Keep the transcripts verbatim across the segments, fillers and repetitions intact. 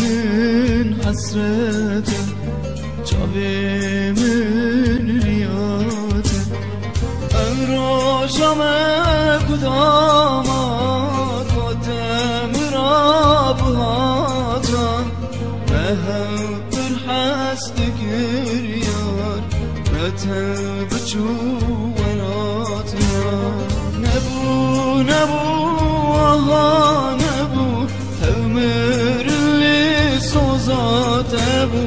Min hesret e, çavê min riyat e. Ev roja me ku damat hate min ra bihata. Me hev pir hes dikir yar, me tev biçû welat ya. Nebû, nebû, aha nebû. Tev mirin lê soza te bû,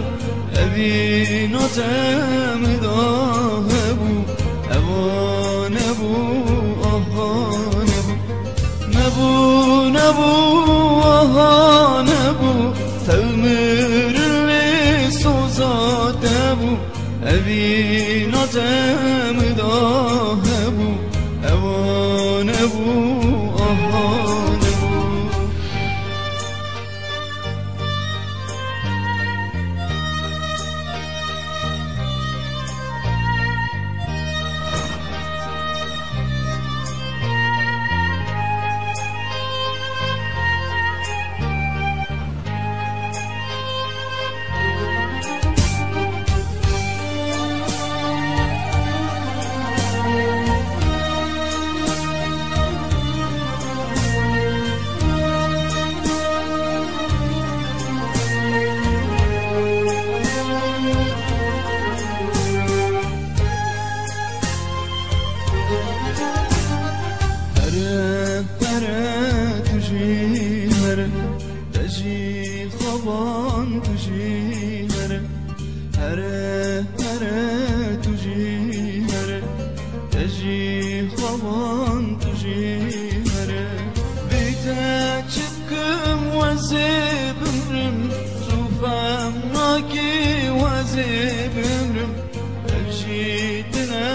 evîna te min da hebû, ewa nebû, aha nebû. Nebû, nebû, aha nebû, tev mirin lê soza te bû. Evîna te min da hebû, ewa nebû, aha nebû. Here, here, tu jî here. Te jî xaban tu jî here. Here, here, tu jî here. Te jî xaban tu jî here. Bê te çi bikim, wezê bimrim. Tu fem nakî, wezê bimrim. Ev jî tine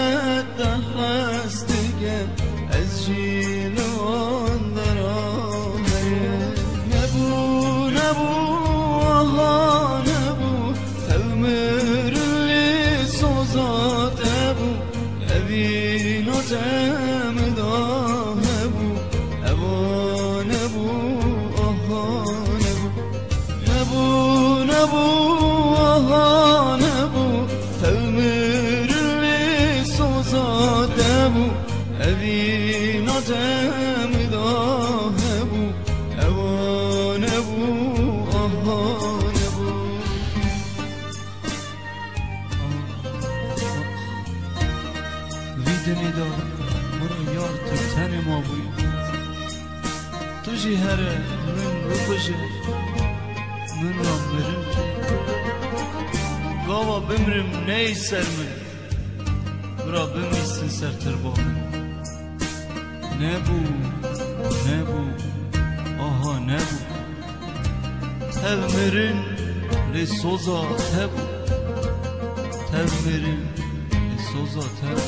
te hes dike, ez jî li wan dera heye. Nebû, nebû, aha nebû, tev mirin lê soza te bû, evîna te min da hebû, ewa nebû, aha nebû. Nebû, nebû, aha nebû, tev mirin lê soza te bû, evîna te min da hebû, ewa nebû, aha nebû. Vî dinê de min û yar tu tenê mabûyî. Tu jî here min bikuje, min ra mirin tu. Gava bimrim neyê ser min, bira bimîsin ser tirba min. Nebû, nebû, aha nebû. Tev mirin lê soza te bû. Tev mirin lê soza te bû.